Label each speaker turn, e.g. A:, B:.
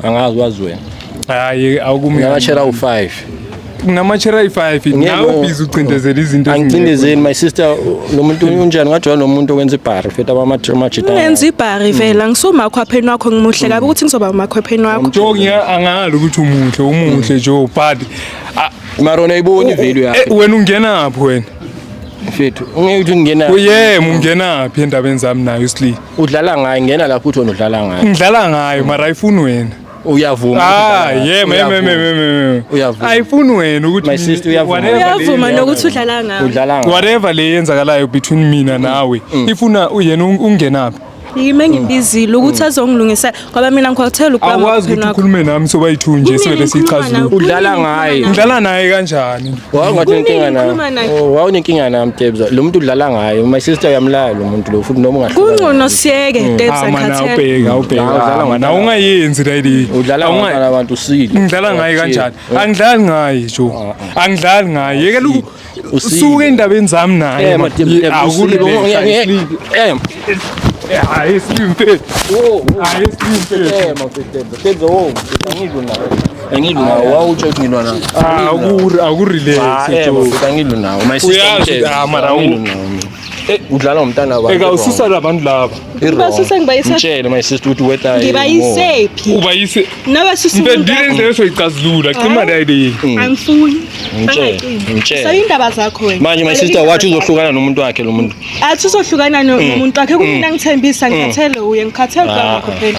A: Angazi, wazi wena.
B: Hayi, awukumi.
A: Unamachera awu-5.
B: Nginamachera ayi-5. Nawe ubhizi ucindezela izinto ezingekho.
A: Angicindezeli, my sister. Lo muntu unjani? Ngajwayela nomuntu okwenza ibhari fethu, abamajita.
C: Ungenza ibhari vele, angisumakhwapheni wakho, ngimuhle kabi ukuthi ngizoba umakhwapheni wakho.
B: Joe, angali ukuthi umuhle, umuhle Joe, but
A: Mara wena ayiboni i-value yakhe.
B: Wena ungenaphi wena?
A: Mfethu, ungeke uthi ungena.
B: Uyema, ungenaphi endabeni zami nayo uSli?
A: Udlala ngaye, ngena lapho uthi wena udlala ngaye.
B: Ngidlala ngayo, mara ayifuni wena.
A: Uyavuma.
B: Ah,
A: ukuthi udlala ngaye.
B: yema, yema, yema, yema, yema.
A: Uyavuma.
B: Ayifuni wena ukuthi
A: My sister, uyavuma.
B: whatever
C: Uyavuma nokuthi udlala ngawe.
A: Udlala ngaye.
B: Whatever le yenzakalayo between mina nawe, ifuna uyena ungenaphi?
C: Yimi engimbizile ukuthi azongilungisa ngoba mina ngikhothela ukuba
B: Awukwazi
C: umakhwapheni
B: ukuthi
C: wakho.
B: ukhulume nami sobayi-two nje,
C: Kunini
B: sivele
C: ngikhuluma
B: siyixazulule.
C: nawe?
A: Udlala ngaye.
B: Ngidlala naye kanjani?
A: Wawungathi
C: Kunini
A: unenkinga
C: ngikhuluma
A: nami.
C: naye?
A: Oh, wawunenkinga nami, Tebza. Lo muntu udlala ngaye. My sister, uyamlaya lo muntu lo futhi noma ungahlukana.
C: Kungcono siyeke, Debs,
B: Ah, mana,
C: angikhathele.
B: awubheke, awubheke.
A: Hawu, udlala
B: Ah, mana,
A: ngomntana.
B: ungayenzi la le.
A: Udlala ngabantwana abantu, usile.
B: Ngidlala ngaye kanjani? Angidlali ngaye, Joe, angidlali ngaye. Yekela
A: Usile.
B: usuke endabeni zami naye.
A: Eh,
B: Ma.
A: ma,
B: Awukuli.
A: Eh,
B: Hayi, Slim mfethu.
A: oh,
B: Hayi, Slim mfethu.
A: eh, ma, Tebza. Tebza, oh, angilwi nawe. Angilwi nawe. Wawutsho ukuthi ngilwa nawe.
B: Ah, akurelax,
A: Ah, eh,
B: Joe.
A: mafethu, angilwi nawe. My sister,
B: Uyazi,
A: Tebza,
B: ah, mara
A: angilwi nawe mina. Udlala ngomntana wabantu.
B: Eka ususa labantu laba.
A: I-wrong.
C: Ubasusa ngibayisa-
A: Mtshele, my sister, ukuthi wetha.
C: Ngibayisephi?
B: Ubayise.
C: Nabasusa
B: Mfethu,
C: umuntu
B: le
C: wakho.
B: ndlela soyicazulula, cima la le.
C: Angifuni.
A: Ngitshele,
C: Bangacimi.
A: ngitshele.
C: So indaba zakho wena.
A: Manje, my sister, wathi uzohlukana nomuntu wakhe lo muntu.
C: Athi uzohlukana nomuntu wakhe, kumina ngithembisa, ngikhathele uye, ngikhathele
A: Ah,
C: kwakho phela.